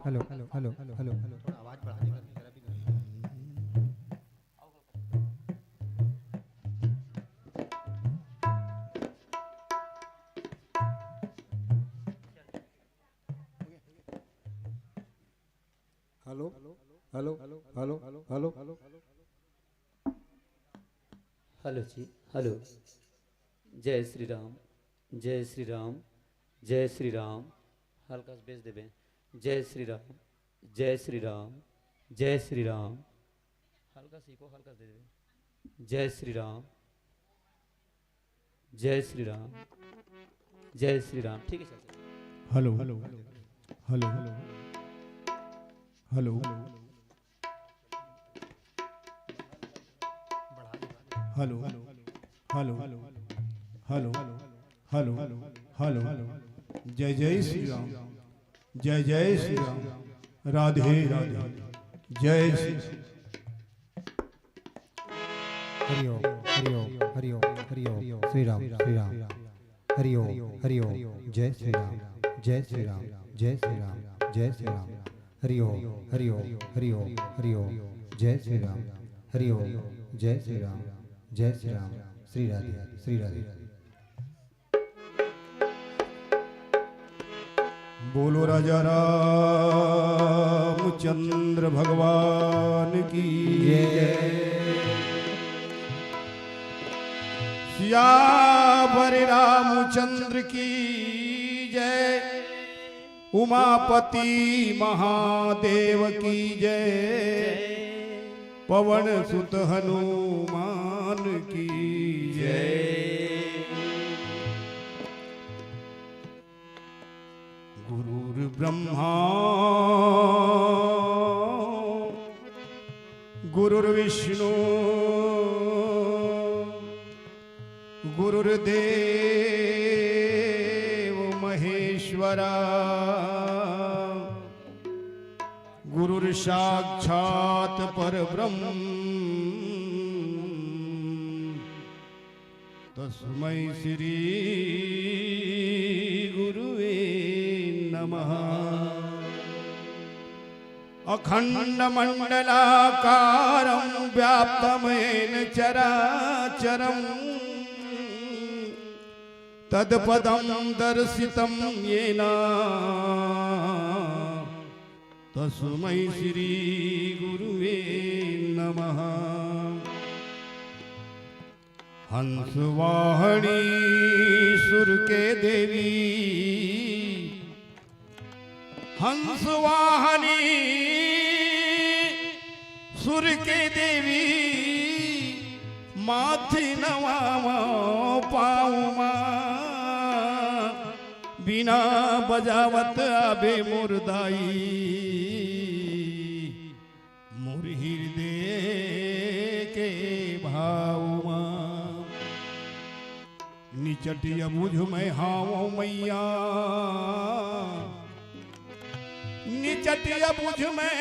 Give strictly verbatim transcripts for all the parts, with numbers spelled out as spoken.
Hello, hello, hello, hello, hello. थोड़ा आवाज बढ़ा दे, जरा भी। Hello, hello, hello, hello. Hello जी, हेलो। जय श्री राम, जय श्री राम, जय श्री राम। हल्का से बेस देबे। जय श्री राम, जय श्री राम, जय श्री राम। हल्का से इको, हल्का से दे देबे। जय श्री राम, जय श्री राम, जय श्री राम। ठीक है sir. Hello, hello, hello, hello. Hello, hello, hello, hello, hello. जय जय श्री राम, जय जय श्री राम, राधे राधे, जय श्री। हरि ओम, हरि ओम, हरि ओम, हरि ओम। श्री राम, श्री राम। हरि ओम, हरि ओम। जय श्री राम, जय श्री राम, जय श्री राम, जय श्री राम। हरि ओम, हरि ओम, हरि ओम, हरि ओम। जय श्री राम। हरि ओम, जय श्री राम, जय श्री राम। श्री राधे, श्री राधे। बोलो राजा रामचंद्र भगवान की जय। सियावर रामचंद्र की जय। उमापति महादेव की जय। पवन सुत हनुमान की जय। गुरुर्ब्रह्मा गुरुर्विष्णु गुरुर्देव महेश्वरा। गुरुर्साक्षात् परब्रह्म तस्मै श्री गुरुवे नमः। अखंडमंडलाकारं व्याप्तं येन चराचरम्। तत्पदं दर्शितं येन तस्मै श्री गुरुवे नमः। हंसवाहनी सुर के देवी, हंसवाहनी सुर के देवी, माथे नवावं पाँव मा। बीणा बजावत आबे मोर दाई, मोर हिरदे के भाव मा। निचटिया बुझ मैं हावं मैया, निचटिया बुझ मैं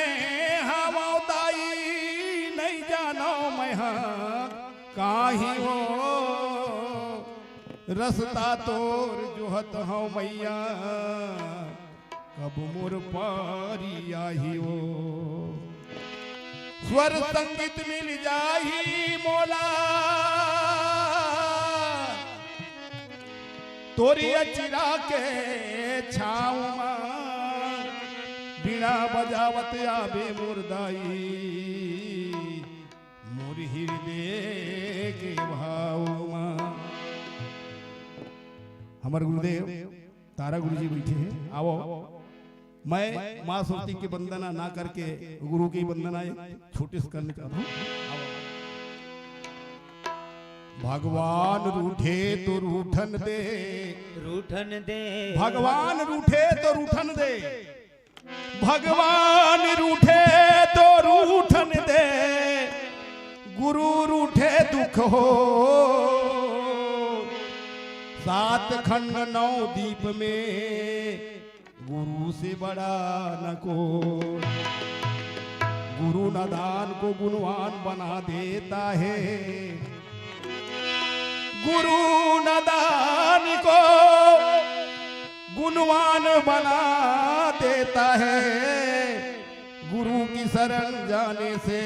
हावं दाई, नइ जानंव मैं हा काहीं ओ। रसता तोर जोहत हंव मैया, कब मोर पारी आही ओ। स्वर संगीत मिल जाही मोला, तोरी अचरा के छाँव मा। बीणा बजावत आबे मोर दाई, मोर हिरदे के भाव मा। हमर गुरुदेव तारा गुरुजी बइठे हे, आवव। मैं माँ सरस्वती के वंदना ना करके गुरु के वंदना एक छोटे से करना चाहता हूँ। भगवान रूठे तो रूठन दे, रूठन दे। भगवान रूठे तो रूठन दे, भगवान रूठे तो रूठन दे, गुरु रूठे दुख हो। सात खंड नौ दीप में गुरु से बड़ा न कोई। गुरु नादान को गुणवान बना देता है, गुरु नादान को गुणवान बना देता है। गुरु की शरण जाने से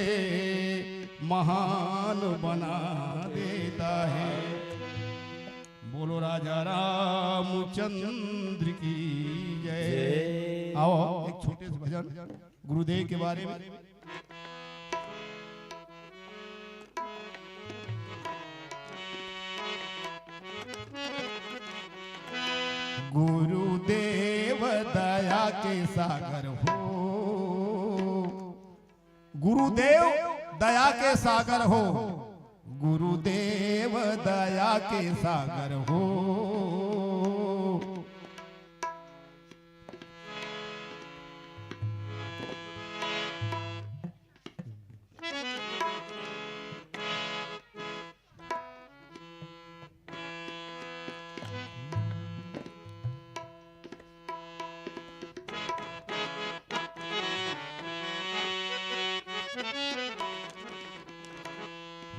महान बना देता है। बोलो राजा रामचंद्र की जय। जय। आओ, एक छोटे से भजन गुरुदेव के बारे में। गुरुदेव दया के सागर हो, गुरुदेव दया के सागर हो, गुरुदेव दया के सागर हो।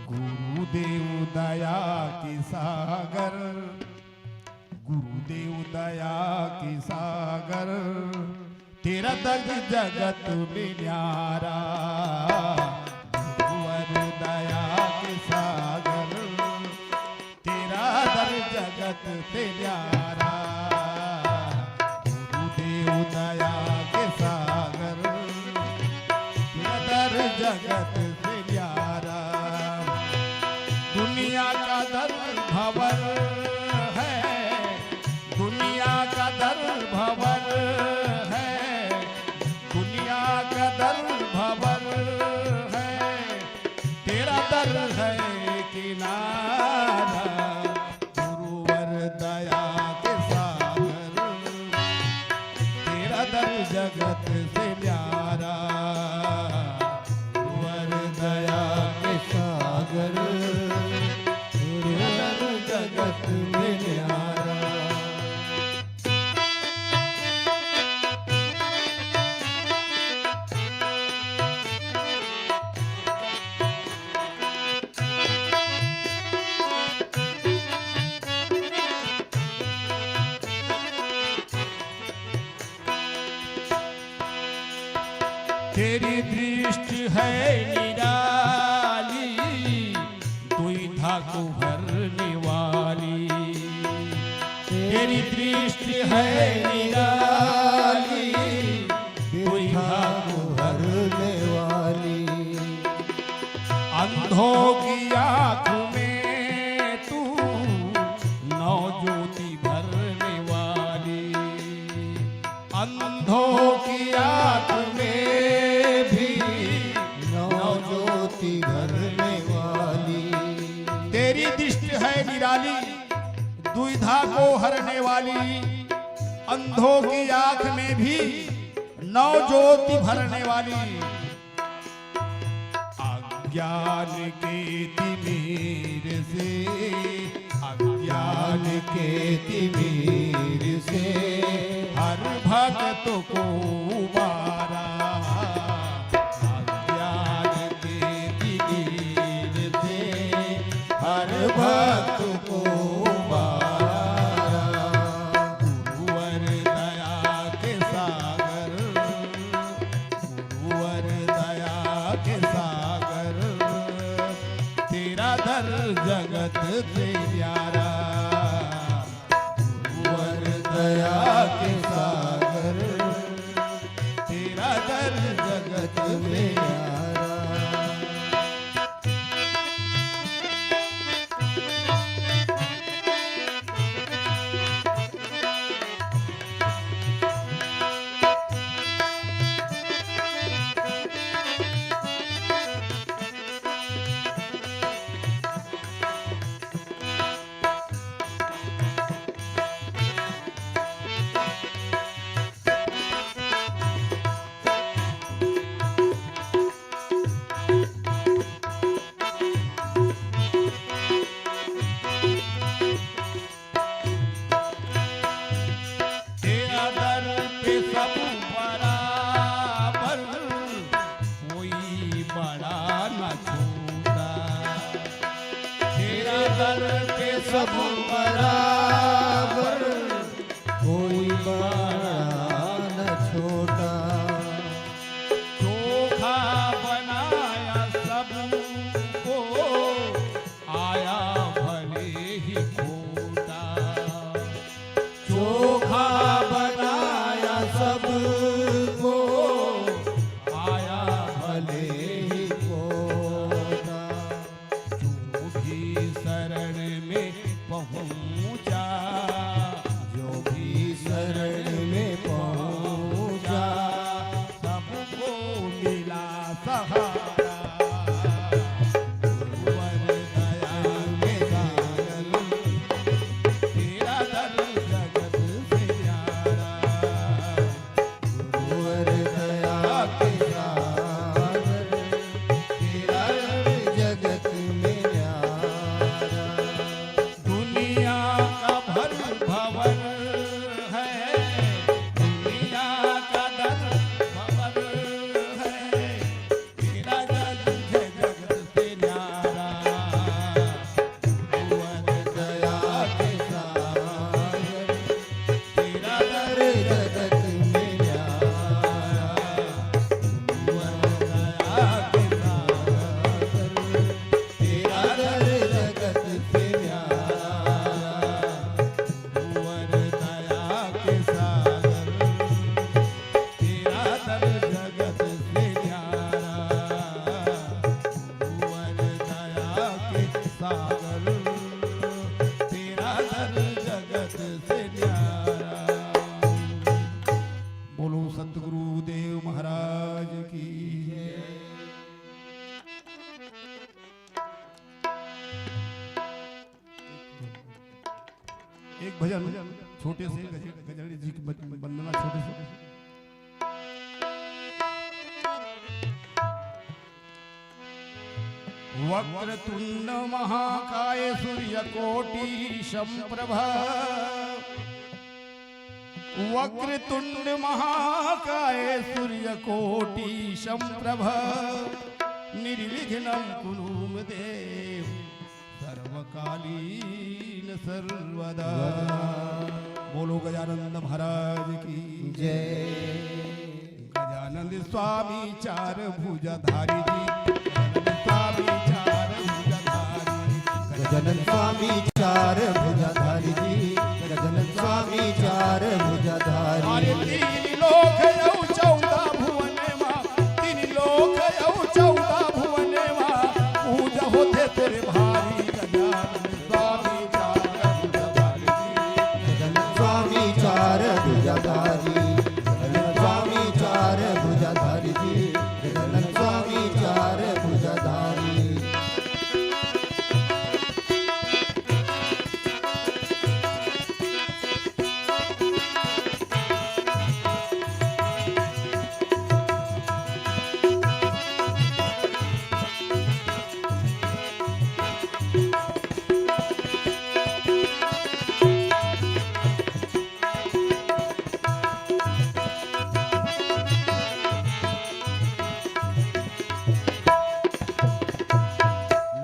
गुरुदेव दया के सागर, गुरुदेव दया के सागर, तेरा दर जगत में न्यारा। गुरुवर दया के सागर, तेरा दर जगत से न्यारा। गुरुदेव दया के सागर, तेरा दर जगत से न्यारा। दुनिया का दर भंवर है, दुनिया का दर भंवर है, दुनिया का दर भंवर है, तेरा दर है किनारा। गुरुवर दया के सागर, तेरा दर जगत से न्यारा। गुरुवर दया के सागर, तेरा दर जगत में न्यारा। तेरी दृष्टि है निराली, दुविधा को हरने वाली। तेरी दृष्टि है निराली, दुविधा को हरने वाली। अंधों की आंख में तू नौ ज्योति भरने वाली। अंधों की आंख में भी नौ ज्योति भरने वाली। तेरी दृष्टि है निराली, दुविधा को हरने वाली, अंधों की आंख में भी नौ ज्योति भरने वाली। अज्ञान के तिमिर से, अज्ञान के तिमिर से हर भक्त को उबारा। अज्ञान के तिमिर से हर भक्त को उबारा। गुरुवर दया के सागर, गुरुवर दया के सागर, तेरा दर जगत से प्यारा। गुरुवर दया के सागर, तेरा दर जगत में न्यारा। तेरा दर पे सब बराबर, कोई बड़ा न छोटा। तेरा दर पे सब बराबर, कोई बड़ा न छोटा। जो जल्दी जी की बन-, वंदना छोटे से। वक्रतुंड महाकाय सूर्यकोटि संप्रभ। वक्रतुंड महाकाय सूर्यकोटि संप्रभ। निर्विघ्नं कुरु मे देव सर्वकालीन सर्वदा। बोलो गजानंद महाराज की जय। गजानंद स्वामी चार भुजाधारी जी, गजानंद स्वामी चार भुजाधारी, गजानंद स्वामी चार भुजाधारी जी, गजानंद स्वामी चार भुजाधारी। अरे तीन लोक अउ चौदह भुवन मा, तीन लोक अउ चौदह भुवन मा, पूजा होथे तोरे भारी गजानंद स्वामी चार भुजाधारी जी। गजानंद स्वामी चार भुजाधारी, गजानंद स्वामी चार भुजाधारी जी, गजानंद स्वामी चार भुजाधारी।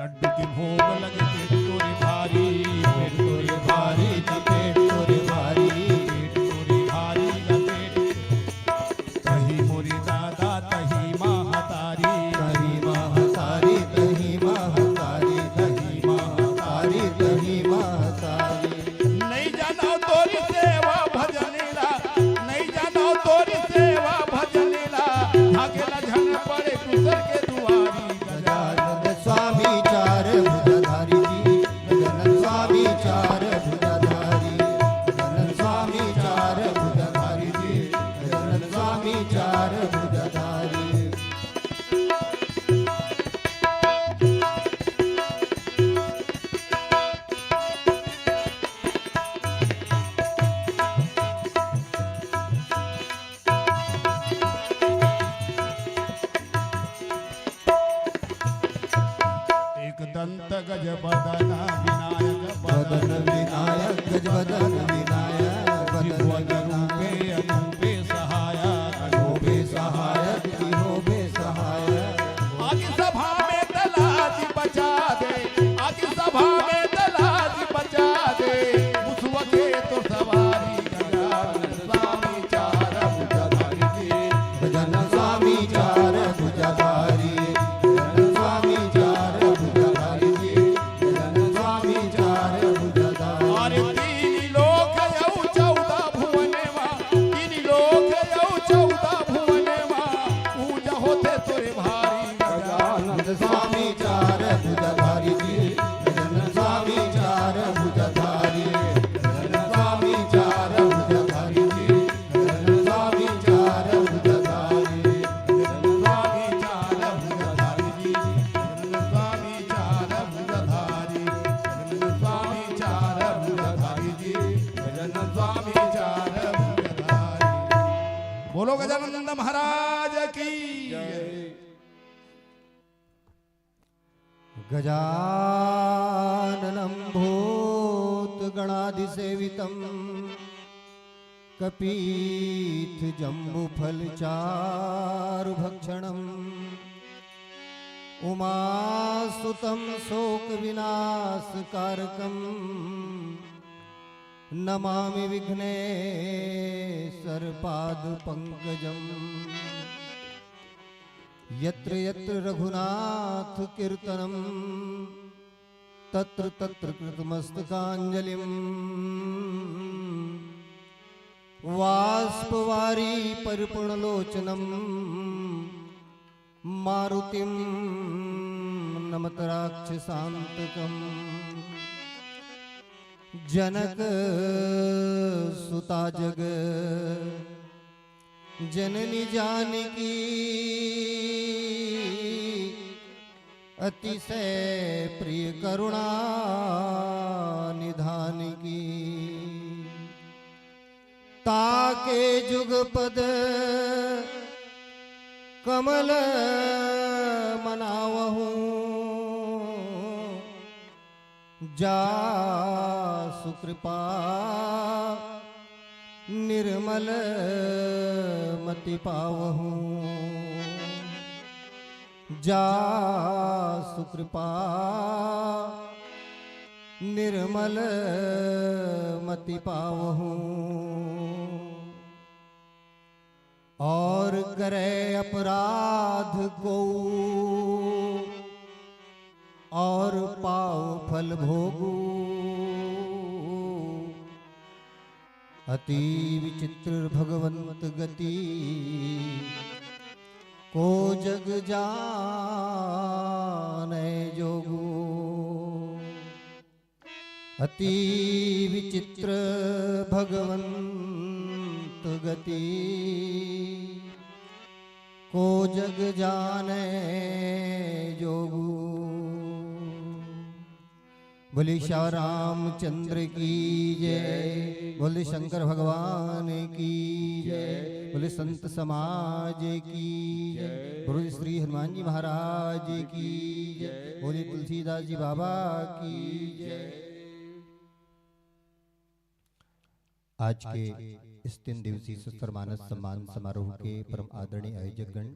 लड्डू के भोग लगे पेट तोरे भारी, पेट तोरे भारी, पेट तोरे भारी, पेट तोरे भारी, पेट। तही मोरे दादा, तही महतारी, तही महतारी, तही महतारी, तही महतारी, तही महतारी। नइ जानव तोरी सेवा भजन ला, नइ जानव तोरी सेवा भजन ला, भागेला झन पड़े दूसर के दुआरी। गजानंद स्वामी चार भुजाधारी जी, गजानंद स्वामी चार भुजाधारी, गजानंद स्वामी चार भुजाधारी जी, गजानंद स्वामी चार भुजाधारी। एक दंत गज बदन विनायक बदन विनायक, गज बदन विनायक, बदन विनायक। अनूपे सहायक, अनूपे सहायक, अनूपे सहायक। आदि सभा में तलाजी बचा दे, आदि सभा में तलाजी बचा दे, मुसुआ के तो सवारी गजानंद स्वामी चार भुजाधारी जी। गजानंद स्वामी चार भुजाधारी, गजानंद स्वामी चार भुजाधारी जी, गजानंद स्वामी चार भुजाधारी। अरे तीन लोक अउ चौदह भुवन मा, तीन लोक अउ चौदह भुवन मा, पूजा होथे तोरे भारी गजानंद स्वामी चार भुजाधारी जी, गजानंद स्वामी चार भुजाधारी, गजानंद स्वामी चार भुजाधारी जी, गजानंद स्वामी चार भुजाधारी, गजानंद स्वामी चार भुजाधारी जी, गजानंद स्वामी चार भुजाधारी, गजानंद स्वामी चार भुजाधारी जी, गजानंद स्वामी चार भुजाधारी। बोलो गजानंद महाराज की जय। गजाननं भूतगणादिसेवितं कपीथजम्बूफलचारुभक्षणम् उमासुतं शोकविनाशकारकं नमामि विघ्नेश्वरपादपङ्कजम्। यत्र यत्र रघुनाथकीर्तनं तत्र तत्र कृतमस्तकाञ्जलिम्। वाष्पवारि परिपूर्णलोचनं मारुतिं नमत राक्षसान्तकम्। जनकसुता जग जननी जानकी अतिशय प्रिय करुणा निधान की। ताके जुगपद कमल मनावहु। जा सुकृपा निर्मल मति पावहु। जा सुकृपा निर्मल मति पावहु। और करे अपराध को और पाव फल भोगू। अति विचित्र भगवंत गति को जग जाने जोगू। अति विचित्र भगवंत गति को जग जाने जोगू। बोले श्री रामचंद्र की जय, बोले शंकर भगवान की जय, बोले संत समाज की जय, बोले श्री हनुमान जी महाराज की जय, बोले तुलसीदास जी बाबा की जय। आज के इस तीन दिवसीय सत्संग मानस सम्मान समारोह के परम आदरणीय आयोजक गण,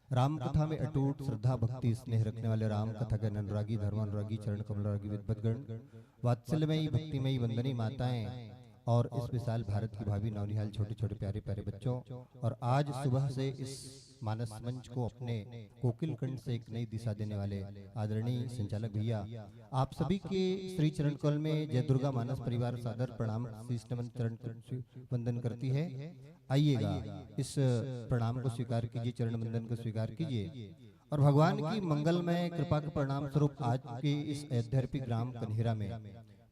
राम कथा में अटूट श्रद्धा, भक्ति, स्नेह रखने वाले, राम कथा के अनुरागी, धर्मानुरागी, चरण कमलानुरागी विद्वत गण, वात्सल्यमयी, भक्तिमयी, वंदनीय माताएं और इस विशाल भारत की भावी नौनिहाल छोटे छोटे प्यारे प्यारे बच्चों, और आज सुबह से इस मानस मंच को अपने कोकिल कंठ से एक नई दिशा देने वाले आदरणीय संचालक भैया, आप सभी के श्री चरण कमल में जय दुर्गा मानस परिवार सादर प्रणाम, शीश नमन, चरण वंदन करती है। आइएगा, इस प्रणाम को स्वीकार कीजिए, चरण वंदन को स्वीकार कीजिए और भगवान की मंगलमय कृपा के परिणाम स्वरूप आज के इस अयोध्यार्पी ग्राम कन्हेरा में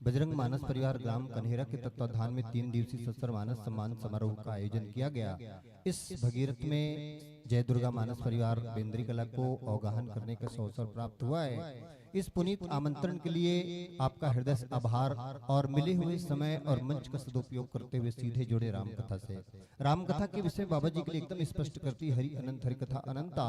बजरंग मानस परिवार ग्राम कन्हेरा के तत्वाधान में तीन दिवसीय सत्संग मानस सम्मान समारोह का आयोजन किया गया। इस भगीरथ में जय दुर्गा मानस परिवार बेंद्री कला को अवगाहन करने का अवसर प्राप्त हुआ है। इस पुनीत आमंत्रण के लिए आपका हृदय से आभार और मिले हुए समय और मंच का सदुपयोग करते हुए सीधे जुड़े राम कथा से। राम कथा के विषय बाबा जी के लिए एकदम स्पष्ट करती, हरि अनंत हरि कथा अनंता,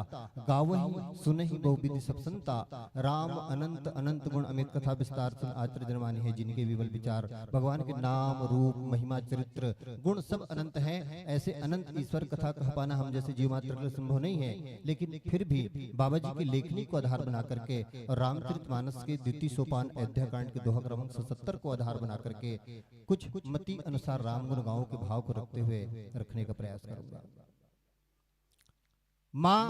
गावहि सुनहि बहुविधि सब संता। राम अनंत अनंत गुण अमित, कथा विस्तार सुन आचर जन मानहि है जिनके विमल विचार। भगवान के नाम रूप महिमा चरित्र गुण सब अनंत हैं। ऐसे अनंत ईश्वर कथा कह पाना हम जैसे जीव मात्र के लिए संभव नहीं है, लेकिन फिर भी बाबा जी की लेखनी को आधार बना करके और रामचरित मानस के द्वितीय सोपान अयोध्या कांड के दोहा क्रमांक सतहत्तर को आधार बना करके कुछ मति अनुसार राम गुण गांव के भाव को रखते हुए रखने का प्रयास करूंगा। माँ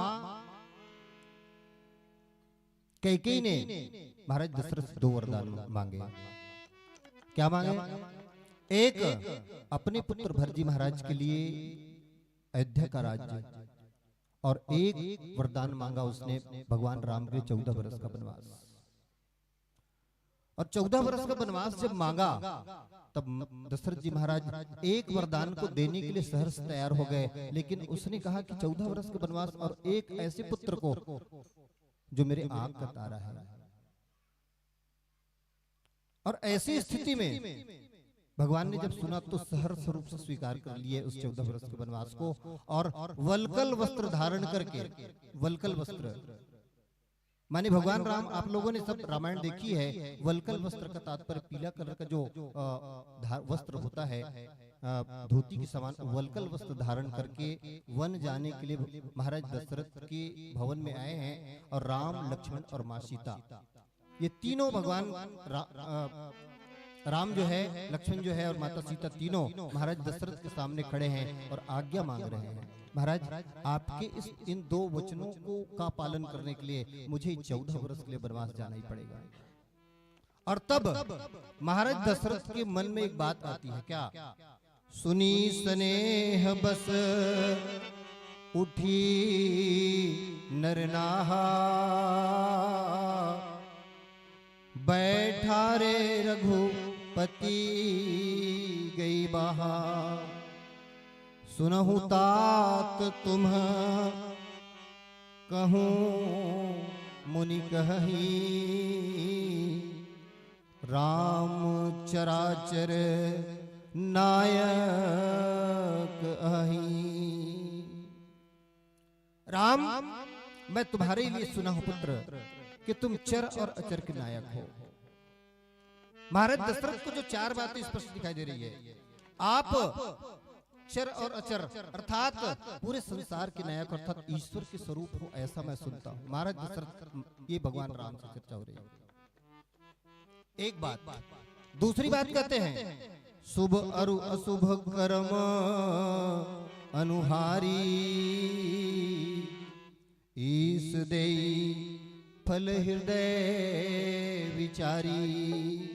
कैकेयी ने महाराज दशरथ से दो वरदान मांगे। क्या मांगे? एक, अपने पुत्र भरत जी महाराज के लिए अयोध्या का राज्य, और एक वरदान मांगा उसने भगवान राम के चौदह वर्ष का वनवास। और चौदह वर्ष का वनवास जब मांगा, तब दशरथ जी महाराज एक वरदान को देने के लिए सहर्ष तैयार हो गए, लेकिन उसने कहा कि चौदह वर्ष का वनवास और एक ऐसे पुत्र को जो मेरे आंख का तारा है। और ऐसी स्थिति में भगवान ने जब सुना तो सहर्ष रूप से स्वीकार कर लिए उस चौदह वर्ष के वनवास को, और वलकल वस्त्र धारण करके, वलकल वस्त्र माने भगवान राम, आप लोगों ने सब रामायण देखी है, वलकल वस्त्र का तात्पर्य पीला कलर का जो, अ, धा-, वस्त्र होता है, अ, धोती के समान, वलकल वस्त्र धारण करके वन जाने के लिए महाराज दशरथ के भवन में आए हैं, और राम, लक्ष्मण और माँ सीता, ये तीनों भगवान रा-, अ, राम जो है, लक्ष्मण जो है और माता सीता, तीनों महाराज दशरथ के सामने खड़े हैं और आज्ञा मांग रहे हैं, महाराज, आपके इस, इन दो वचनों को का पालन करने के लिए मुझे चौदह वर्ष के लिए वनवास जाना ही पड़ेगा। और तब महाराज दशरथ के मन में एक बात आती है, क्या? सुनी स्नेह बस उठी नरनाहा, बैठा रे रघुपति गई बहा। सुनहु तात तुम कहूँ मुनि कहही, राम चराचर नायक अही। राम, मैं तुम्हारे लिए सुना हूं पुत्र कि तुम चर और अचर के नायक हो। महाराज दशरथ को जो चार बातें स्पष्ट दिखाई दे रही है, आप चर और अचर अर्थात पूरे संसार के नायक अर्थात ईश्वर के स्वरूप हो, ऐसा मैं सुनता हूं। महाराज दशरथ, ये भगवान राम से चर्चा हो रही है। एक बात। दूसरी बात कहते हैं, शुभ अरु अशुभ कर्म अनुहारी, ईश देई फल हृदय विचारी।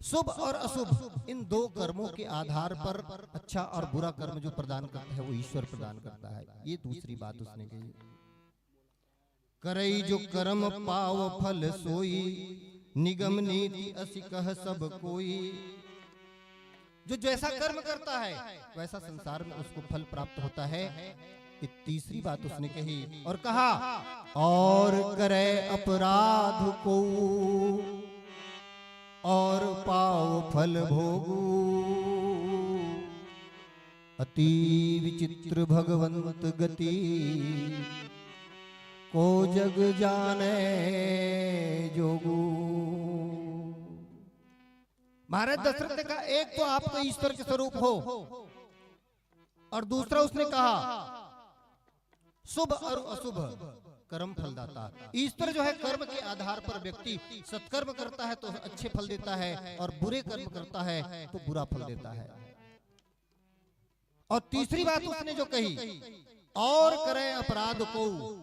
शुभ और अशुभ इन दो कर्मों के आधार पर अच्छा और बुरा कर्म जो प्रदान करता है, वो ईश्वर प्रदान करता है। ये दूसरी बात उसने कही। करई जो कर्म पाव फल सोई, निगम नीति असि कह सब कोई। जो जैसा कर्म करता है, वैसा संसार में उसको फल प्राप्त होता है। ये तीसरी बात उसने कही और कहा, और करे अपराध को और पाव फल भोगू। अति विचित्र भगवंत गति, को जग जाने जोगू। महाराज दशरथ ने कहा, एक तो आप तो ईश्वर के स्वरूप हो, और दूसरा उसने कहा, शुभ और अशुभ कर्म फलदाता। ईश्वर जो है, कर्म के आधार पर व्यक्ति सत्कर्म करता है तो अच्छे फल देता है, और बुरे कर्म करता है तो बुरा फल देता है। और तीसरी बात उसने जो कही, और करे अपराध को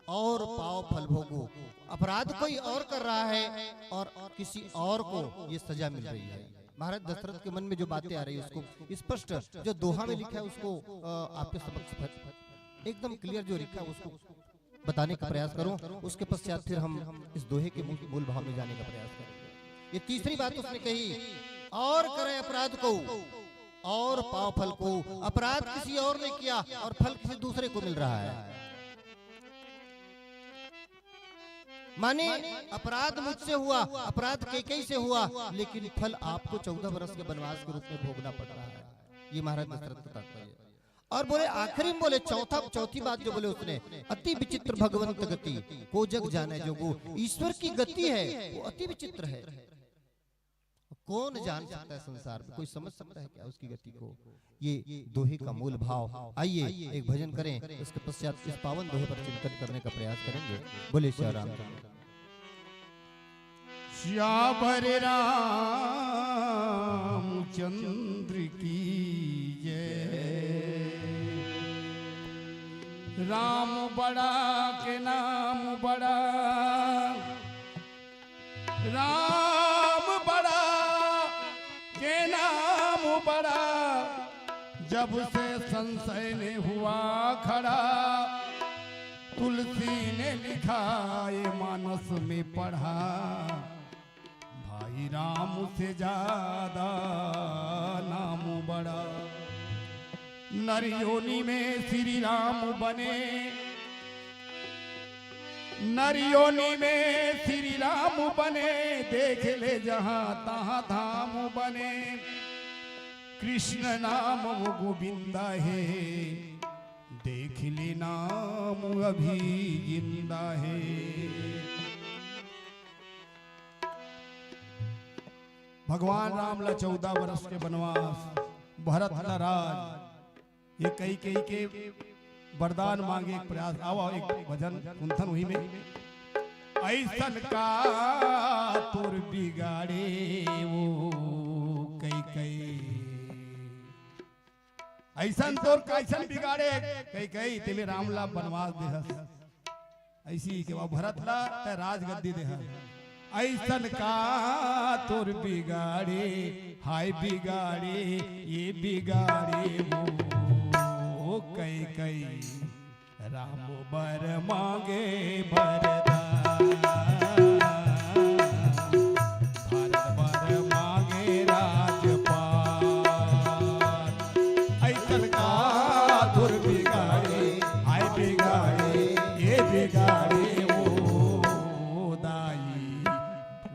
और पाव फल भोगो। अपराध कोई और कर रहा है और किसी और को ये सजा मिल रही है। महाराज दशरथ के मन में जो बातें आ रही है, उसको स्पष्ट, जो दोहा में लिखा है, उसको अ, आपके समक्ष भर- एकदम क्लियर जो लिखा है, उसको बताने का प्रयास करूं। उसके पश्चात फिर हम इस दोहे के मूल, मूल भाव में जाने का प्रयास करेंगे। ये तीसरी बात उसने कही, और करे अपराध को और पाव फल को। अपराध किसी और ने किया और फल किसी दूसरे को मिल रहा है। माने, अपराध मुझसे हुआ, अपराध कैकेयी से हुआ, लेकिन फल आपको चौदह वर्ष के वनवास के रूप में भोगना पड़ रहा है। ये महाराज दशरथ का तात्पर्य। और बोले, आखिरी में बोले, चौथा, चौथी बात जो बोले उसने, अति विचित्र भगवंत गति, को जग जाने जोगू। ईश्वर की गति है, वो अति विचित्र है। कौन जान सकता है संसार में, कोई समझ सकता है क्या उसकी गति को? ये दोहे का मूल भाव। आइए, एक भजन करें, उसके पश्चात इस पावन दोहे पर चिंतन करने का प्रयास करेंगे। बोले श्री राम। श्यावर रामचंद्र की जय। राम बड़ा के नाम बड़ा, राम बड़ा के नाम बड़ा, जब से संशय ने हुआ खड़ा, तुलसी ने लिखा ये मानस में पढ़ा, भाई राम से ज्यादा नाम बड़ा। नर योनि में श्री राम बने, नर योनि में श्री राम बने, देख ले जहां तहां धाम बने। कृष्ण नाम वो गोविंदा है, देख ले नाम अभी जिंदा है। भगवान राम ला चौदह वर्ष के वनवास, भरत ला राज, ये कैकेयी के वरदान मांगे एक प्रयास। आओ, आओ, एक भजन सुनथन वही में। ऐसन का तोर बिगाड़े वो कैकेयी, ऐसन तोर कैसन बिगाड़े कैकेयी, तेमे राम ला वनवास देहस। ऐसी के वो भरत ला तै राजगद्दी देहस। ऐसन का तोर बिगाड़े, हाय बिगाड़े, ये बिगाड़े वो, वो कैकेयी। राम बर मांगे वरदान, भरत बर मांगे राजपाट। ऐसन का तोर बिगाड़े, हाय बिगाड़े, ये बिगाड़े वो दाई।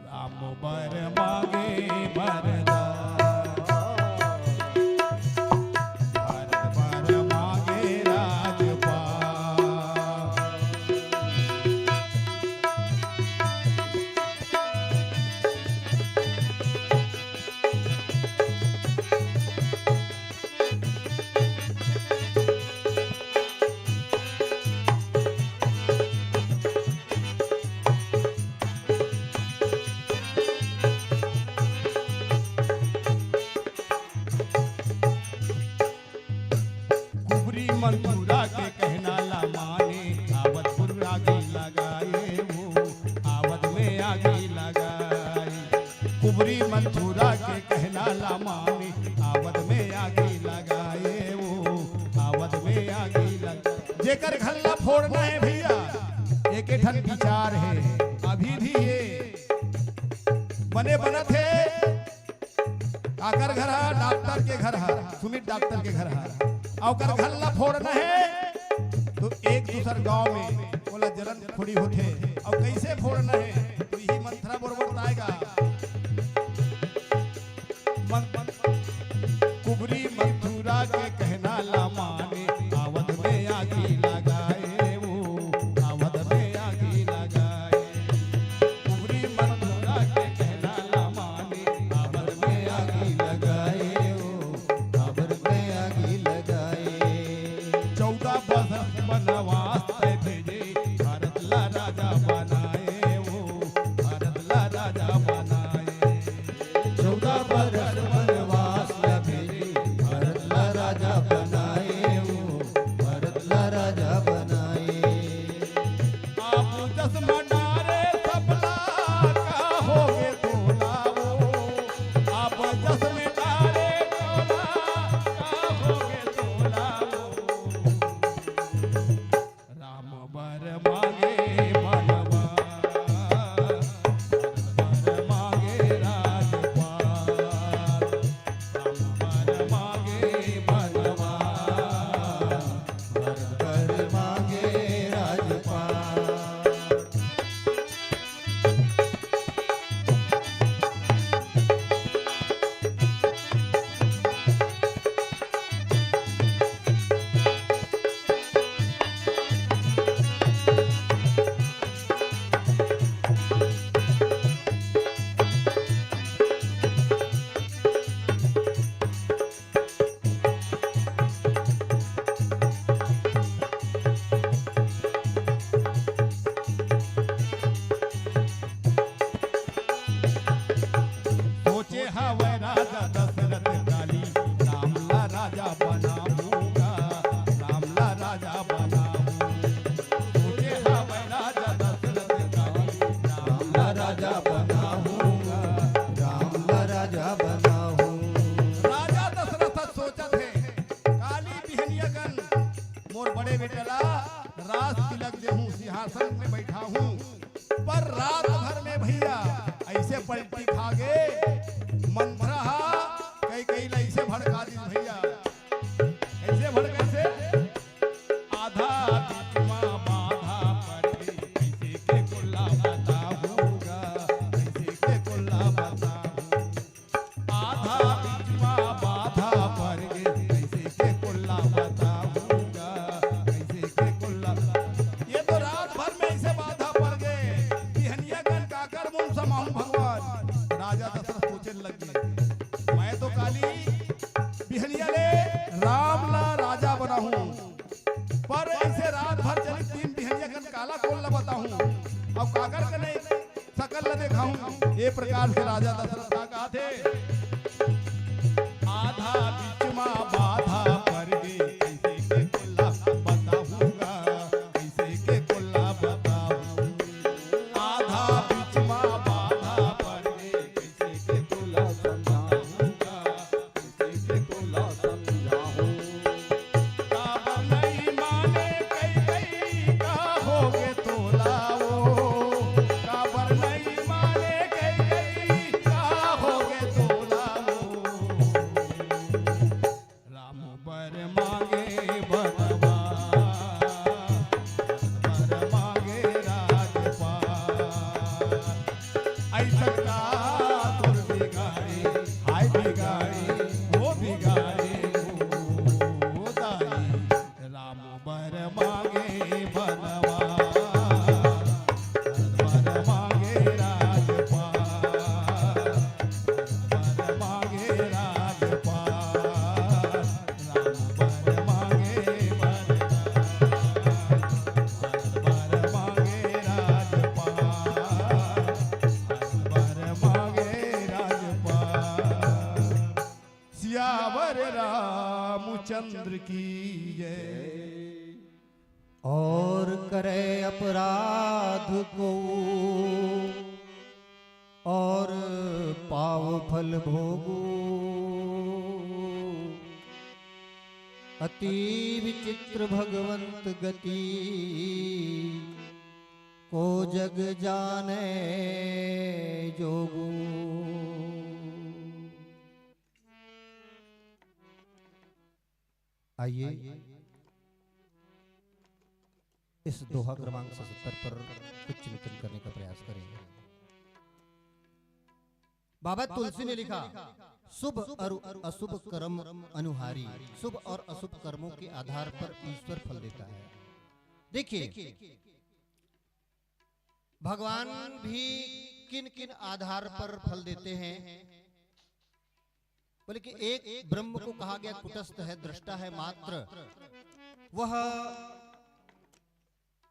राम बर मांगे वरदान। मंथुरा के कहना ला माने, आवत में आगी लगाए वो, आवत में आगी लगाए। कुबरी मंथुरा के कहना ला माने, आवत में आगी लगाए वो, आवत में आगी लग। जेकर घर ला फोड़ना हे भइया, एके ठन बिचार हे, अभी भी हे, बने बनत हे। काकर घर ह? डॉक्टर के घर ह, सुमित डॉक्टर के घर ह। अउ ओकर घर ला फोड़ना हे त एक दूसर गांव में ओला जलन फोड़ी होथे। अउ कइसे फोड़ना हे त इही मंथरा बरोबर बताय गा। मन, मन, कुबरी मंथुरा के कहना ला माने, आवत में आगी लगाए वो, आवत में आगी लगाए। कुबरी मंथुरा के कहना ला माने, आवत में आगी लगाए वो, आवत में आगी लगाए। चौदह बरस बनवास तैं भेजे, भरत ला राजा बनाए वो, भरत ला राजा बनाए। चौदह बरस बनवास ला भेजे, भरत ला राजा बनाए वो, भरत ला राजा बनाए। आप चश्मा डारे सबला, का होगे तोला वो, आप चश्मा डारे सबला, का होगे तोला वो। राम बर मांगे बनवास, भरत बर मांगे राजपाट। राम बर मांगे बनवास, भरत बर मांगे राजपाट। सोचे हवय राजा दशरथ काली, राम ला राजा बनाहूँ गा, राम ला राजा बनाहूँ। सोचे हवय राजा दशरथ काली, राम ला राजा बनाहूँ गा, राम ला राजा बनाहूँ। राजा दशरथ सोचत हे, काली बिहनिया कन मोर बड़े बेटा ला राज तिलक देहूँ, सिंहासन में बैठाहूँ। पर रात भर में भइया अइसे पलटी खा गे, मंथरा ह कैकेयी ला अइसे भड़का दिस भइया। कइसे भड़के से? आधा बीच मा बाधा पड़ गे, कइसे के कुल्ला बताहूँ गा, कइसे के कुल्ला बताहूँ। आधा बीच मा बाधा पड़ गे, कइसे के कुल्ला बताहूँ गा, कइसे के कुल्ला। ये तो रात भर में अइसे बाधा पड़ गे, बिहनिया कन काकर मुंह समाहूँ भगवान। राजा दशरथ सोचे लग गे, मैं तो काली बिहनिया ले राम ला राजा बनाहूँ, पर अइसे रात भर चली, दिन बिहनिया कन काला कोन ला बताहूँ, अउ काकर कने सकल ला देखाहूँ। ये प्रकार से राजा दशरथ का कहत हे, आधा बीच मा बाधा पड़ गे, कइसे के कुल्ला बताहूँ गा, कइसे के कुल्ला बताहूँ। आधा बीच मा बाधा पड़ गे, कइसे के कुल्ला समझाहूँ गा, कइसे के कुल्ला समझाहूँ। काबर नइ माने कैकेयी, का होगे तोला वो। काबर नइ माने कैकेयी, का होगे तोला वो। राम बर मांगे बनवास, बर मांगे राजपाट। अइसन का तोर बिगाड़ी, हाय बिगाड़ी, ओ बिगाड़ी, ओ दाई। राम बर मांगे बनवास, बर मांगे राजपाट, बर मांगे राजपाट। राम बर मांगे चंद्र की जय। और करे अपराध को और पाव फल भोगू। अति विचित्र भगवंत गति को जग जाने जोगू। आइए, इस दोहा क्रमांक सतहत्तर पर कुछ चिंतन करने का प्रयास करेंगे। बाबा तुलसी ने लिखा, शुभ और अशुभ कर्म अनुहारी। शुभ और अशुभ कर्मों के आधार पर ईश्वर फल देता है। देखिए, भगवान भी किन किन आधार पर फल देते हैं। बोले कि एक ब्रह्म को कहा गया कुटस्थ है, दृष्टा है मात्र, वह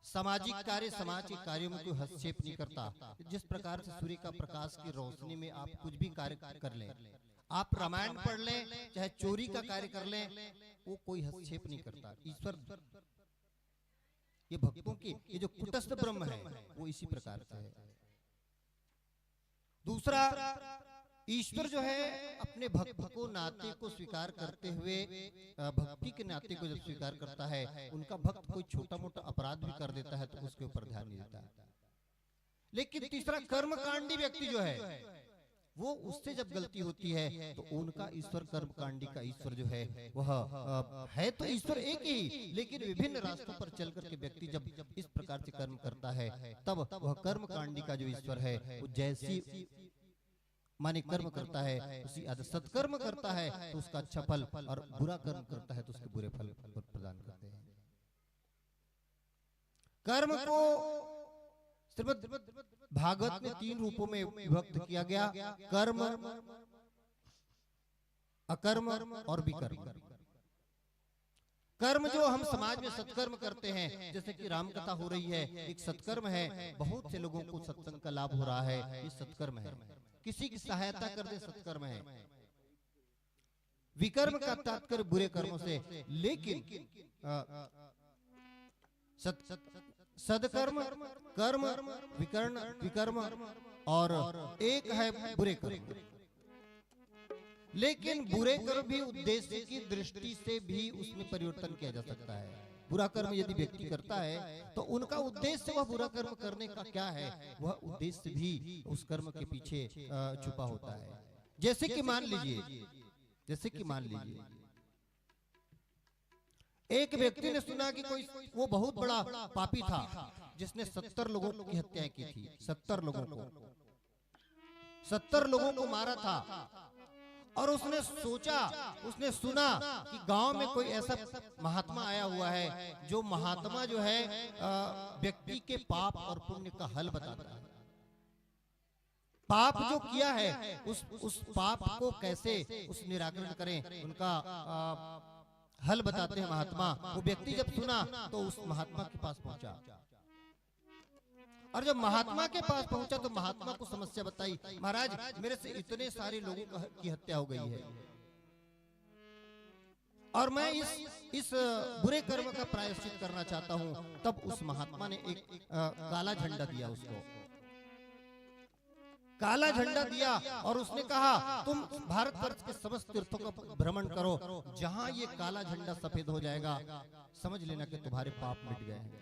सामाजिक कार्य, समाज के कार्यों में कोई हस्तक्षेप नहीं करता। जिस प्रकार से सूर्य का प्रकाश की रोशनी में आप कुछ भी कार्य कर लें, आप रामायण पढ़ लें, चाहे चोरी का कार्य कर लें, वो कोई हस्तक्षेप नहीं करता ईश्वर। ये भक्तों की ये जो कुटस्थ ब्रह्म है, वो इसी प्रकार से है। दूसरा, ईश्वर जो है, अपने भक्त को, नाते को स्वीकार करते हुए, अ, भक्ति के नाते को जब स्वीकार करता है, उनका भक्त कोई छोटा मोटा अपराध भी कर देता है तो उसके ऊपर ध्यान नहीं देता। लेकिन तीसरा, कर्मकांडी व्यक्ति जो है, वो उससे जब गलती होती है तो उनका ईश्वर, कर्मकांडी का ईश्वर जो है, वह, अ, है तो ईश्वर एक ही, लेकिन विभिन्न रास्तों पर चल करके व्यक्ति जब इस प्रकार से कर्म करता है, तब वह कर्मकांडी का जो ईश्वर है, वो जैसी, माने, कर्म करता है, उसी आधार, सत्कर्म करता है तो उसका अच्छा फल, और बुरा कर्म करता है तो उसके बुरे फल प्रदान करते हैं। कर्म को श्रीमद् भागवत में तीन रूपों में विभक्त किया गया: कर्म, अकर्म और विकर्म। कर्म जो हम समाज में सत्कर्म करते हैं, जैसे कि राम कथा हो रही है, एक सत्कर्म है, बहुत से लोगों को सत्संग का लाभ हो रहा है, ये सत्कर्म है। किसी की सहायता कर दे, सत्कर्म है। विकर्म का तात्पर्य बुरे कर्मों से, लेकिन, अ, सत-, सदकर्म, कर्म, विकर्ण, विकर्म और एक है बुरे कर्म। लेकिन बुरे कर्म भी उद्देश्य की दृष्टि से भी उसमें परिवर्तन किया जा सकता है। बुरा कर्म यदि व्यक्ति करता है तो उनका उद्देश्य, वह बुरा कर्म करने का क्या है, वह उद्देश्य भी उस कर्म के पीछे, अ, छुपा होता है। जैसे कि मान लीजिए, जैसे कि मान लीजिए, एक व्यक्ति ने सुना कि कोई, वो बहुत बड़ा पापी था जिसने सत्तर लोगों की हत्याएं की थी, सत्तर लोगों को, सत्तर लोगों को मारा था। और उसने सोचा, उसने सुना कि गांव में कोई ऐसा महात्मा आया हुआ है जो महात्मा जो है, अ, व्यक्ति के पाप और पुण्य का हल बताता है। पाप जो किया है, उस, उस पाप को कैसे उस निराकरण करें, उनका, अ, हल बताते हैं महात्मा। वो व्यक्ति जब सुना तो उस महात्मा के पास पहुंचा, और जब महात्मा के पास पहुंचा तो महात्मा को समस्या बताई, महाराज, मेरे से इतने सारे लोगों का, की हत्या हो गई है और मैं इस, इस बुरे कर्म का प्रायश्चित करना चाहता हूं। तब उस महात्मा ने एक, अ, काला झंडा दिया उसको, काला झंडा दिया और उसने कहा, तुम भारतवर्ष के समस्त तीर्थों का भ्रमण करो, जहां ये काला झंडा सफेद हो जाएगा, समझ लेना कि तुम्हारे पाप मिट गए हैं।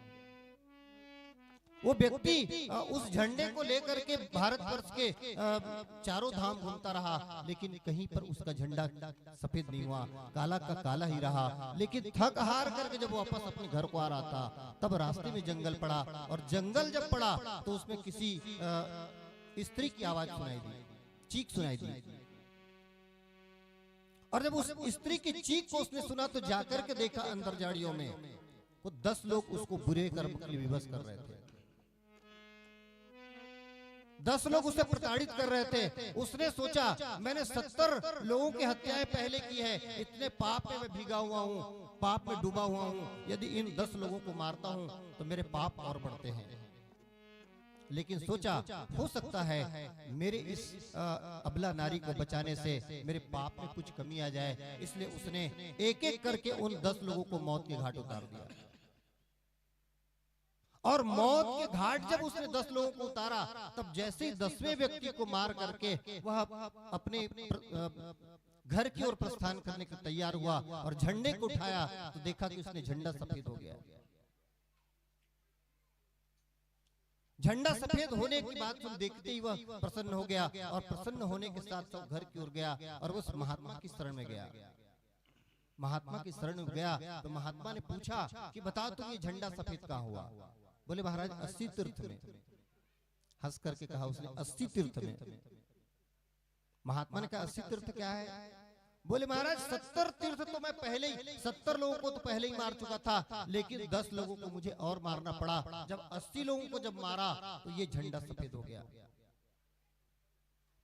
वो व्यक्ति, अ, उस झंडे को लेकर के भारतवर्ष के, अ, चारों धाम घूमता रहा, लेकिन कहीं पर उसका झंडा सफेद नहीं हुआ, काला का काला ही रहा। लेकिन थक हार करके जब वापस अपने घर को आ रहा था, तब रास्ते में जंगल पड़ा, और जंगल जब पड़ा तो उसमें किसी, अ, स्त्री की आवाज सुनाई दी, चीख सुनाई दी। और जब उस स्त्री की चीख को उसने सुना तो जाकर के देखा अंदर झाड़ियों में, वो दस लोग उसको बुरे कर्म के लिए विवश कर रहे थे, दस लोग उसे प्रताड़ित कर रहे थे। उसने सोचा, मैंने सत्तर लोगों की हत्याएं पहले की है, इतने पाप में मैं भीगा हुआ हूँ, पाप में डूबा हुआ हूँ, यदि इन दस लोगों को मारता हूँ तो मेरे पाप और बढ़ते हैं। लेकिन सोचा, हो सकता है मेरे इस अ, अबला नारी को बचाने से मेरे पाप में कुछ कमी आ जाए, इसलिए उसने एक एक करके उन दस लोगों को मौत के घाट उतार दिया। और मौत के घाट जब उसने दस लोगों को उतारा, तब जैसे ही दसवें व्यक्ति को मार करके वह अपने प्र-, अ, घर की ओर प्रस्थान करने को तैयार हुआ और झंडे को उठाया, तो देखा कि उसने झंडा सफेद हो गया। झंडा सफेद होने की बात सुन, देखते ही वह प्रसन्न हो गया और प्रसन्न होने के साथ साथ घर की ओर गया और उस महात्मा की शरण में गया। महात्मा की शरण में गया तो महात्मा ने पूछा कि बताओ, तुम ये झंडा सफेद कहाँ हुआ? बोले, महाराज, अस्सी तीर्थ में। हंस करके कहा उसने, अस्सी तीर्थ में। महात्मा ने कहा, अस्सी तीर्थ क्या है? बोले, महाराज, सत्तर तीर्थ तो मैं पहले ही, सत्तर लोगों को तो पहले ही मार चुका था, लेकिन दस लोगों को मुझे और मारना पड़ा। जब अस्सी लोगों को जब मारा, तो ये झंडा सफेद हो गया।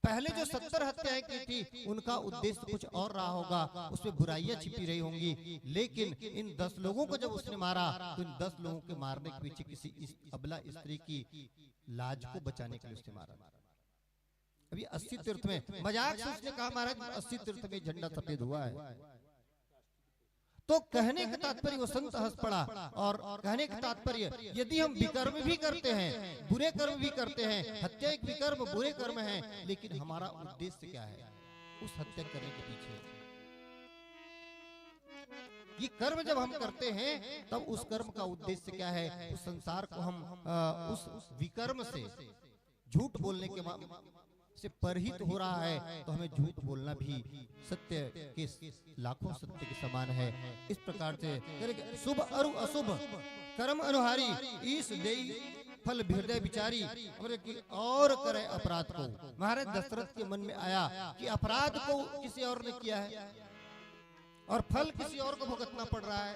पहले जो सत्तर हत्याएं की थी, उनका उद्देश्य कुछ और रहा होगा, उसमें बुराइयां छिपी रही होंगी, लेकिन इन दस लोगों को जब उसने मारा, तो इन दस लोगों के मारने के पीछे किसी इस अबला स्त्री की लाज को बचाने के लिए उसने मारा। अभी अस्सी तीर्थ में मजाक से उसने कहा, महाराज, अस्सी तीर्थ में झंडा सफेद हुआ है। तो कहने का तात्पर्य, वो संत हंस पड़ा। और कहने का तात्पर्य, यदि हम विकर्म भी करते हैं, बुरे कर्म भी करते हैं, हत्या एक विकर्म, बुरे कर्म है, लेकिन हमारा उद्देश्य क्या है उस हत्या करने के पीछे? ये कर्म जब हम करते हैं, तब उस कर्म का उद्देश्य क्या है? उस संसार को हम अ, उस विकर्म से, झूठ बोलने के मा-, से परहित हो रहा है, तो हमें झूठ बोलना भी सत्य के, लाखों सत्य के समान है। इस प्रकार से शुभ अरु अशुभ कर्म अनुहारी, ईश देई फल हृदय विचारी, और कि और करे अपराध को। महाराज दशरथ के मन में आया कि अपराध को किसी और ने किया है और फल किसी और को भुगतना पड़ रहा है।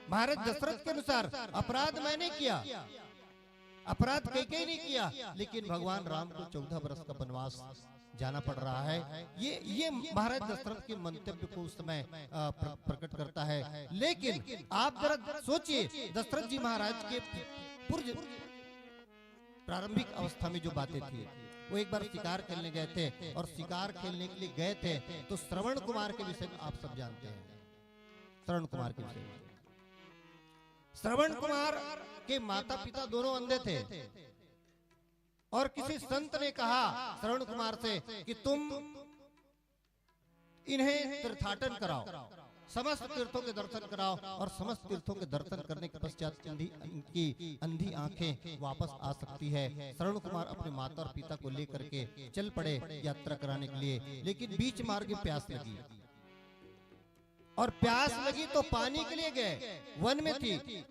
महाराज दशरथ के अनुसार अपराध मैंने किया, अपराध कैकेयी ने किया, लेकिन भगवान राम को चौदह वर्ष का वनवास जाना पड़ रहा है। ये, ये महाराज दशरथ के मंतव्य को उस समय, अ, प्र-, प्रकट करता है। लेकिन आप जरा सोचिए, दशरथ जी महाराज के पूर्व प्रारंभिक अवस्था में जो बातें थी, वो एक बार शिकार खेलने गए थे और शिकार खेलने के लिए गए थे, तो श्रवण कुमार के विषय में आप सब जानते हैं। श्रवण कुमार के विषय में, श्रवण कुमार के माता पिता दोनों अंधे थे और किसी संत ने कहा श्रवण कुमार से कि तुम इन्हें तीर्थाटन कराओ, समस्त तीर्थों के दर्शन कराओ। और समस्त तीर्थों के दर्शन करने के पश्चात इनकी अंधी आंखें वापस आ सकती है। श्रवण कुमार अपने माता और पिता को लेकर के चल पड़े यात्रा कराने के लिए, लेकिन बीच मार्ग में प्यास लगी और प्यास लगी तो पानी के लिए गए, वन में थी,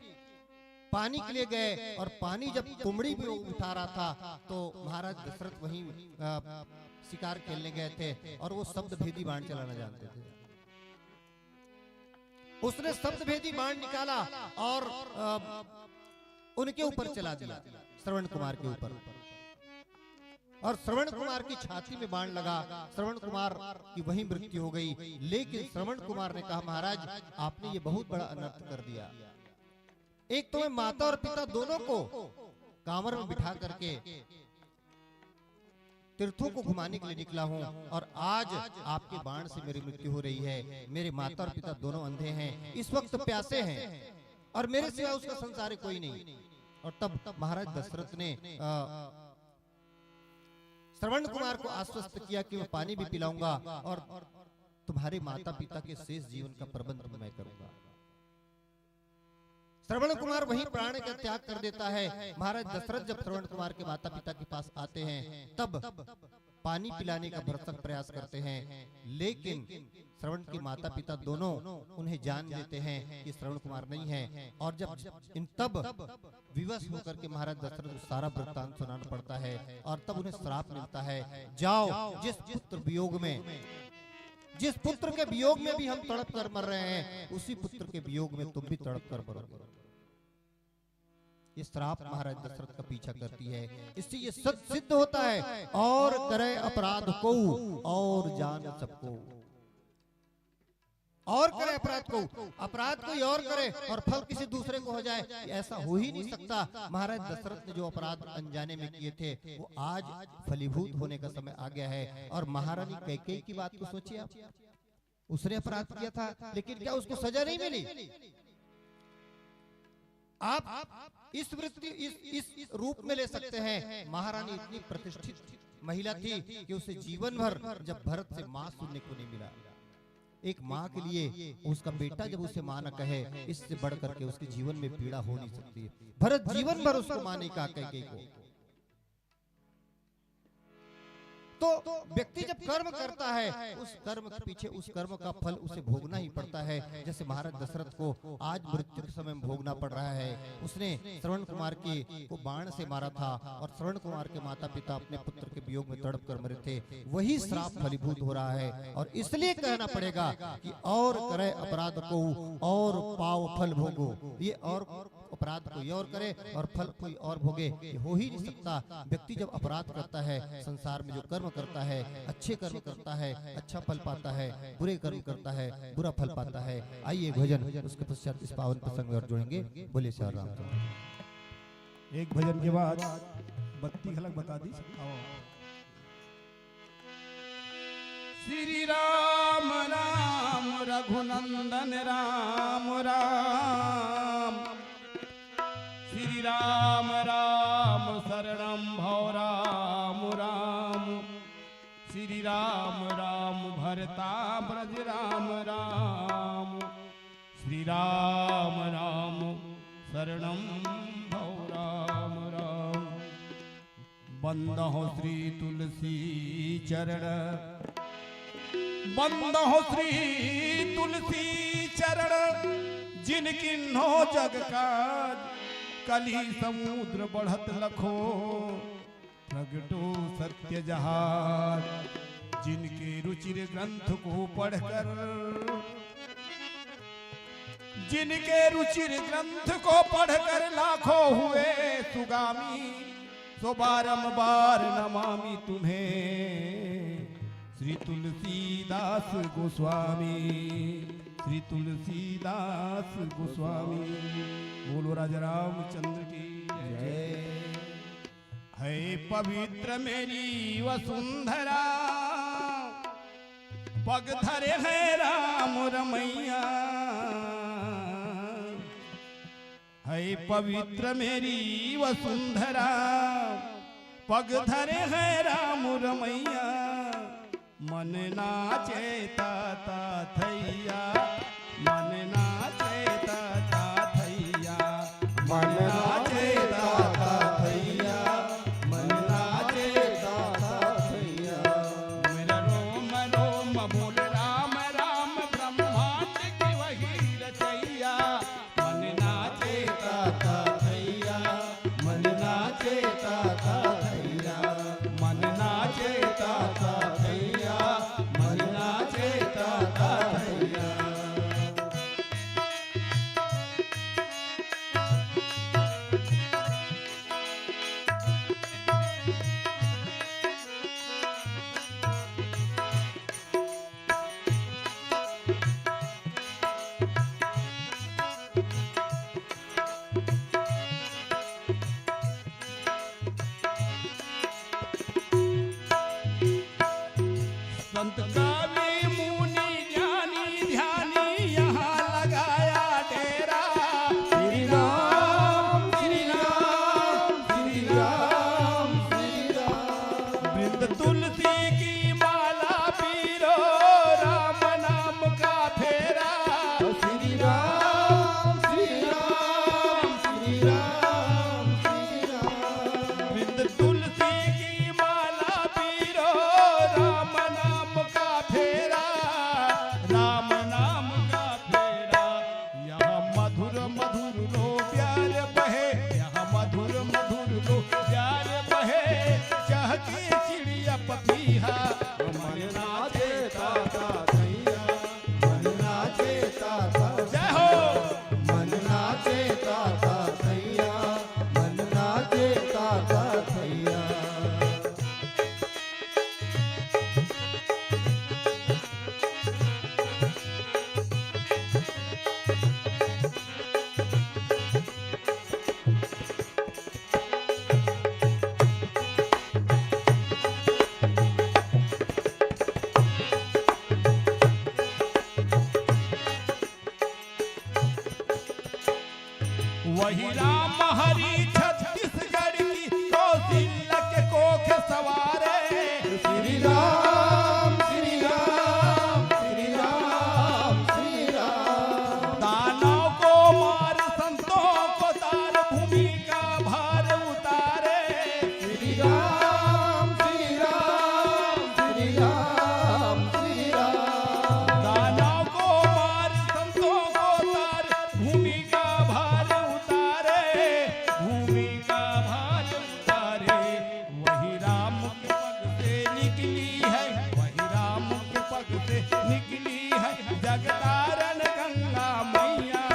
पानी के लिए गए और पानी जब तुमड़ी भी उठा रहा था, तो महाराज दशरथ वहीं शिकार खेलने गए थे और वो शब्द भेदी बाण चलाना जानते थे। उसने शब्द भेदी बाण निकाला और उनके ऊपर चला दिया, श्रवण कुमार के ऊपर। और श्रवण कुमार की छाती में बाण लगा, श्रवण कुमार की वहीं मृत्यु हो गई। लेकिन श्रवण कुमार ने कहा, महाराज, आपने ये बहुत बड़ा अनर्थ कर दिया। एक तो मैं माता और पिता दोनों को कांवर में बिठा करके तीर्थों को घुमाने के लिए निकला हूं और आज आपके बाण से मेरी मृत्यु हो रही है। मेरे माता और पिता दोनों अंधे हैं, इस वक्त प्यासे हैं और मेरे सिवा उसका संसार कोई नहीं। और तब महाराज दशरथ ने श्रवण कुमार को आश्वस्त किया कि मैं पानी भी पिलाऊंगा और तुम्हारे माता पिता के शेष जीवन का प्रबंध मैं करूंगा। श्रवण कुमार वहीं प्राण का त्याग कर देता है। महाराज दशरथ जब श्रवण कुमार के माता पिता के पास आते हैं, तब पानी पिलाने का भरसक प्रयास करते हैं, लेकिन श्रवण के माता पिता दोनों उन्हें जान लेते हैं कि श्रवण कुमार नहीं है। और जब इन तब विवश होकर के महाराज दशरथ को सारा वृत्तांत सुनाना पड़ता है और तब उन्हें श्राप मिलता है, जाओ, जिस पुत्र वियोग में, जिस पुत्र के वियोग में भी हम तड़प कर मर रहे हैं, उसी पुत्र के वियोग में तुम भी तड़प कर मरोगे। ये श्राप महाराज दशरथ का पीछा करती है। इससे ये सत सिद्ध होता है, और करे अपराध को और जान सबको। और करे अपराध को, अपराध कोई और करे और फल किसी दूसरे को हो जाए, ऐसा हो ही नहीं सकता। महाराज दशरथ ने जो अपराध अनजाने में किए थे, वो आज फलीभूत होने का समय आ गया है। और महारानी कैकेयी की बात को सोचिए आप, उसने अपराध किया था, लेकिन क्या उसको सजा नहीं मिली? आप इस वृत्ति, इस, इस रूप में ले सकते हैं। महारानी इतनी प्रतिष्ठित महिला थी कि उसे जीवन भर जब भरत से मां सुनने को नहीं मिला, एक मां के लिए उसका बेटा जब उसे मां न कहे, इससे बढ़ करके उसके जीवन में पीड़ा हो नहीं सकती। भरत जीवन भर उसको मां नहीं कहा कैकेयी को। तो व्यक्ति जब कर्म करता है, उस कर्म के पीछे उस कर्म का फल उसे भोगना ही पड़ता है। जैसे महाराज दशरथ को आज मृत्यु के समय में भोगना पड़ रहा है। उसने श्रवण कुमार की को बाण से मारा था और श्रवण कुमार के माता पिता अपने पुत्र के वियोग में तड़प कर मरे थे। वही श्राप फलीभूत हो रहा है और इसलिए कहना पड़ेगा कि और करे अपराध को और पाव फल भोगो। ये और अपराध कोई और करे और फल कोई और भोगे, ये हो ही नहीं सकता। व्यक्ति जब अपराध करता है, संसार में जो कर्म करता है, अच्छे कर्म करता है, अच्छा फल पाता है, बुरे कर्म करता है, बुरा फल पाता है। आइए एक भजन, उसके पश्चात इस पावन प्रसंग में और जुड़ेंगे। बोले श्री राम। एक भजन के बाद बत्ती घलक बता दी। आओ। श्री राम राम रघुनंदन राम राम। श्री राम राम शरणं भव राम राम। श्री राम राम भरता ब्रज राम राम। श्री राम राम शरणं भव राम राम। बंदहु श्री तुलसी चरण, बंदहु श्री तुलसी चरण, जिन किन्हो जग काज, कलि समुद्र बढ़त लखो, प्रगटो सत्य जहाज। जिनके रुचिर ग्रंथ को पढ़कर, जिनके रुचिर ग्रंथ को पढ़कर लाखों हुए सुगामी, सो बारंबार नमामि तुम्हें श्री तुलसीदास गोस्वामी, श्री तुलसीदास गोस्वामी। बोलो राजा रामचंद्र की जय। है पवित्र मेरी वसुंधरा, पग धरे हैं राम रमैया। है पवित्र मेरी वसुंधरा, पग धरे हैं राम रमैया। मन नाचे ता ता थैया, मन नाचे ता ता थैया, मन नाचे ता ता थैया, मन नाचे ता ता थैया। मेरा रोम रोम बोल राम राम, ब्रह्मांड की वही रचैया। मन नाचे ता ता थैया, मन नाचे ता ता थैया, मन नाचे ता ता थैया, मन नाचे ता ता थैया। वही राम हरि छत्तीसगढ़ की कौशल्या के कोख सवारे। श्री राम, श्री राम, श्री राम, श्री राम। दानव को मार, संतों को तार, भूमि का भार उतारे। श्री राम, श्री राम, श्री राम, श्री राम। दानव को मार, संतों को तार, भूमि का भार उतारे, भूमि का भार उतारे। वही राम के पग से निकली है, वही राम के पग से निकली है जगतारण गंगा मैया।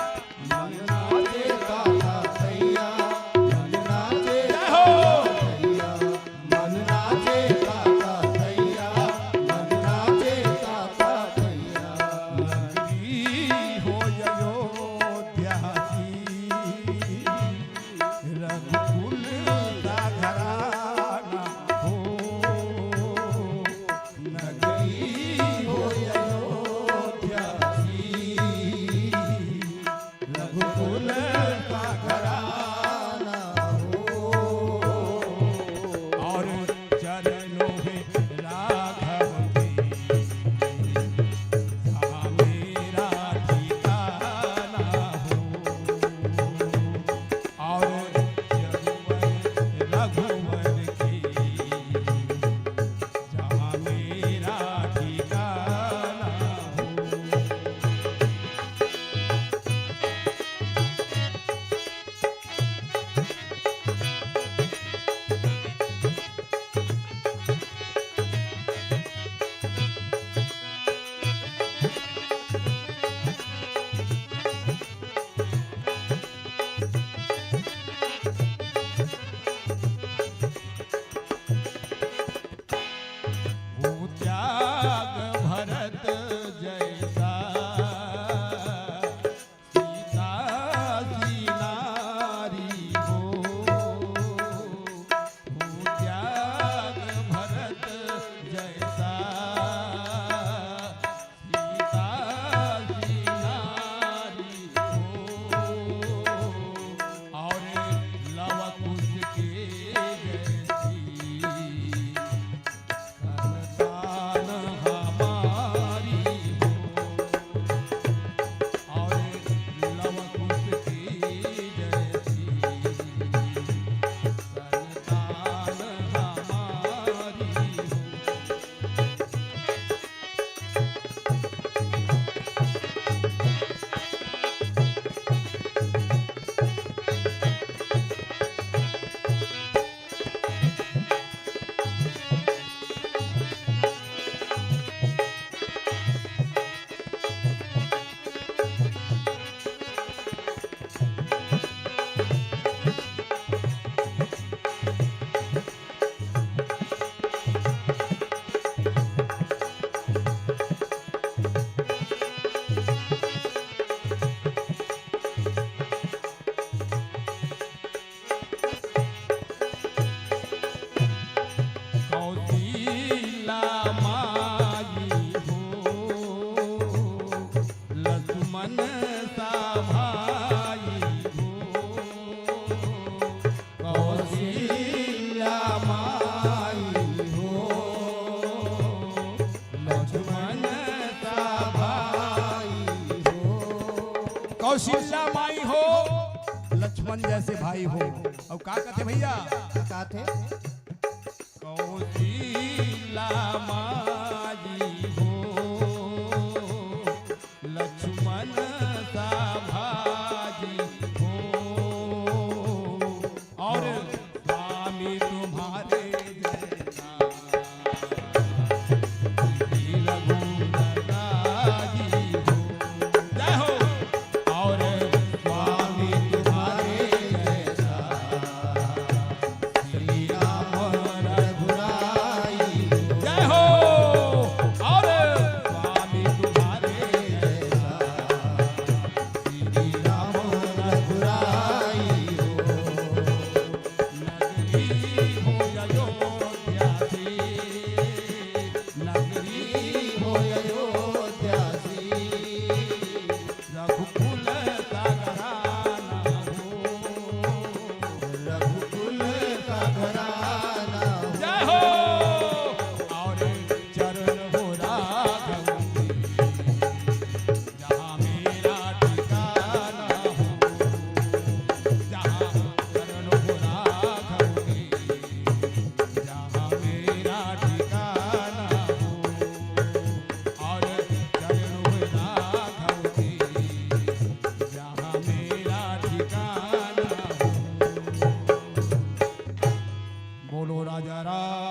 मन नाचे ताता सैया, मन नाचे जय हो। ताता सैया, मन नाचे ताता सैया, मन नाचे ताता सैया। नगरी हो अयोध्या की, रघुकुल का घराना हो। नगरी हो अयोध्या की, रघुकुल का घराना हो। और चरणों में राघव के, जहाँ मेरा ठिकाना हो। और चरुवर रघुवर की, जहाँ मेरा ठिकाना हो। वो त्याग भरत जैसा, सीता सी नारी हो। वो त्याग भरत जैसा, सीता सी नारी हो। और लव कुश के जैसी संतान हमारी हो। और लव कुश की जैसी संतान हमारी हो। कौशिला माई हो, लक्ष्मण सा भाई हो। कौशिला माई हो, लक्ष्मण सा भाई हो। कौशिला माई हो, लक्ष्मण जैसे भाई हो। अउ का कथे भैया? का कथे? कौशिला माई हो, लक्ष्मण सा भाई